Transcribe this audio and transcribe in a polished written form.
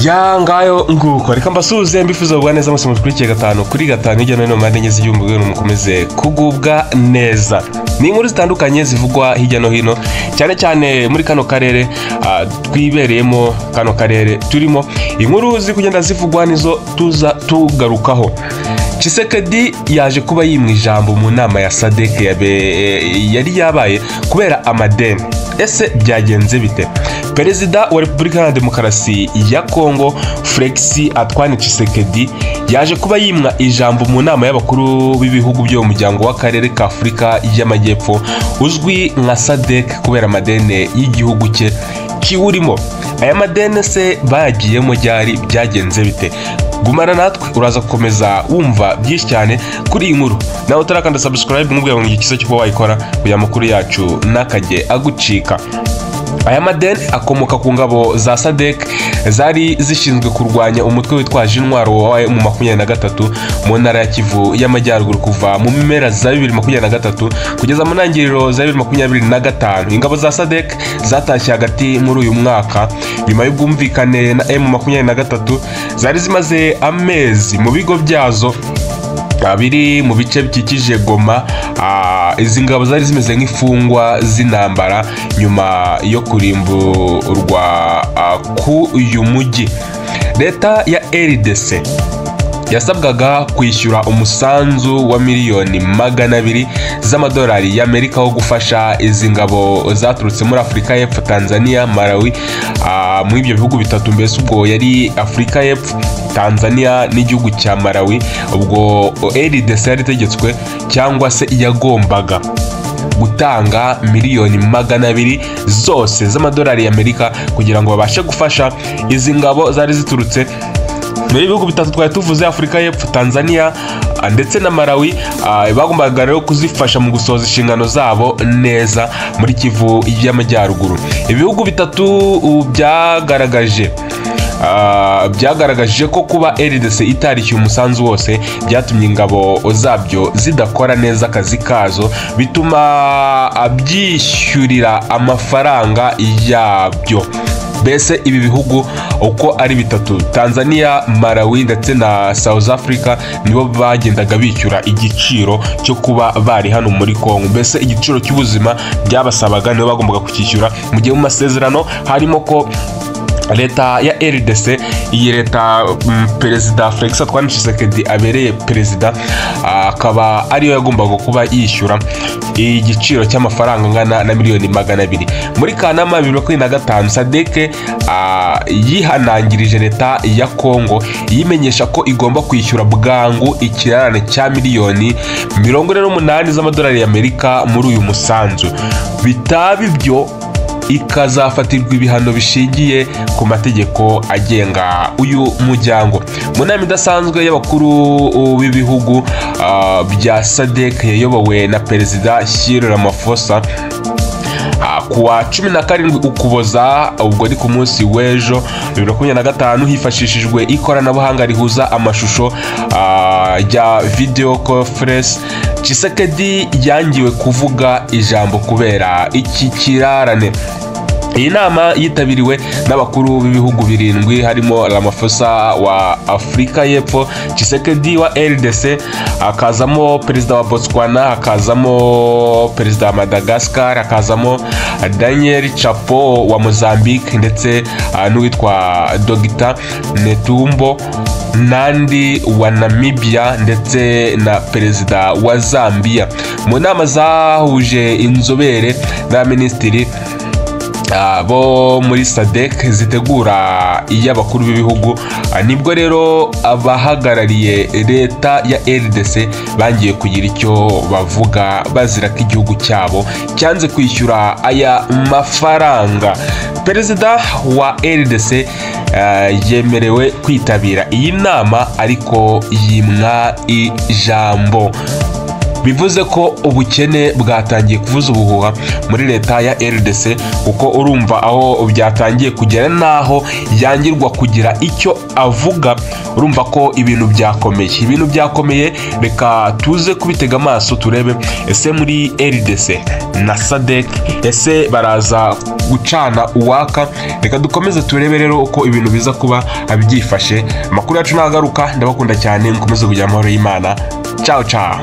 Ya ngayo nguko, reka mbasuhuze mbifuza kugubwa neza mwese mukurikiye gatanu kuri gatanu hirya no hino mu mpande enye z'igihugu, mukomeze kugubwa neza. Ni inkuru zitandukanye zivugwa hirya no hino, cyane cyane muri kano karere twibereyemo, kano karere turimo. Inkuru ziri kugenda zivugwa nizo tuza tugarukaho. Tshisekedi yaje kuba yimwa ijambo mu nama ya SADC yari yabaye kubera amadeni. Ese byagenze bite? Perezida wa Repubulika Iharanira Demokarasi ya Kongo Felix Antoine Tshisekedi yaje kuba yimwa ijambo mu nama y'abakuru b'ibihugu byo mu muryango w'akarere ka Afurika y'Amajyepfo uzwi nka SADC kubera amadeni y'igihugu cye kiwurimo. Aya madeni se bayagiyemo ryari? Byagenze bite? Gumana natwe uraza gukomeza wumva byinshi cyane kuri iyi nkuru. Nawe utarakanda subscribe, nkubwira ngo igihe cyo kuba wayikora kugira amakuru yacu ntakajye agucika. Aya madeni akomoka ku ngabo za SADC zari zishinzwe kurwanya umutwe witwaje intwaro wa M23 mu ntara ya Kivu y'Amajyaruguru kuva mu mpera za 2023 kugeza mu ntangiriro za 2025. Ingabo za SADC zatashye hagati muri uyu mwaka nyuma y'ubwumvikane na M23 zari zimaze amezi mu bigo byazo biri mu bice bikikije Goma. Izi ngabo zari zimeze nk'imfungwa z'intambara nyuma yo kurimburwa ku uyu mujyi. Leta ya RDC yasabwaga kwishyura umusanzu wa 200 miliyoni z'amadolari y'Amerika wo gufasha izi ngabo zaturutse muri Afurika y'Epfo, Tanzania, Malawi. Muri ibyo bihugu bitatu, mbese ubwo yari Afurika y'Epfo, Tanzania n'igihugu cya Malawi. Ubwo RDC yari itegetswe cyangwa se yagombaga gutanga 200 miliyoni zose z'amadolari y'Amerika kugira ngo babashe gufasha izi ngabo zari ziturutse muri bihugu bitatu twari tuvuze, Afurika y'Epfo, Tanzania ndetse na Malawi. Bagombaga rero kuzifasha mu gusohoza inshingano zabo neza muri Kivu y'Amajyaruguru. Ibihugu bitatu byagaragaje ko kuba RDC itarishyuye umusanzu wose byatumye ingabo zabyo zidakora neza akazi kazo, bituma byishyurira amafaranga yabyo. Mbese ibi bihugu uko ari bitatu, Tanzania, Malawi ndetse na South Africa, nibo bagendaga bishyura igiciro cyo kuba bari hano muri Congo. Mbese igiciro cy'ubuzima byabasabaga nibo bagombaga kucyishyura, mu gihe mu masezerano harimo ko leta ya RDC, iyi leta Perezida Felix Antoine Tshisekedi abereye perezida, akaba ariyo yagombaga kuba yishyura igiciro cy'amafaranga angana na 200 miliyoni. Muri Kanama 2025, SADC yihanangirije leta ya Congo yimenyesha ko igomba kwishyura bwangu ikirarane cya 48 miliyoni z'amadolari y'Amerika muri uyu musanzu, bitaba ibyo ikazafatirwa ibihano bishingiye ku mategeko agenga uyu muryango. Mu nama idasanzwe y'abakuru b'ibihugu bya SADC yayobowe na Perezida Cyril Ramaphosa kuwa 17 Ukuboza, ubwo ni ku munsi w'ejo 2025, hifashishijwe ikoranabuhanga rihuza amashusho rya video conference, Tshisekedi yangiwe kuvuga ijambo kubera iki kirarane. Iyi nama yitabiriwe n'abakuru b'ibihugu birindwi, harimo Ramaphosa wa Afurika y'Epfo, Tshisekedi wa RDC, hakazamo perezida wa Botswana, hakazamo perezida wa Madagascar, hakazamo Daniel Chapo wa Mozambique ndetse n'uwitwa Dr Netumbo Nandi wa Namibia ndetse na perezida wa Zambia. Mu nama zahuje inzobere na minisitiri bo muri SADC zitegura iy'abakuru b'ibihugu, nibwo rero abahagarariye leta ya RDC bangiye kugira icyo bavuga bazira ko igihugu cyabo cyanze kwishyura aya mafaranga. Perezida wa RDC yemerewe kwitabira iyi nama ariko yimwa ijambo. Bivuze ko ubukene bwatangiye kuvuza ubuhuha muri leta ya RDC, kuko urumva aho byatangiye kugera naho yangirwa kugira icyo avuga. Urumva ko ibintu byakomeye, ibintu byakomeye. Reka tuze kubitega amaso turebe ese muri RDC na SADC ese baraza gucana uwaka. Reka dukomeze turebe rero uko ibintu biza kuba byifashe. Amakuru yacu nagaruka. Ndabakunda cyane, mukomeze kugira amahoro y'Imana. Ciao ciao.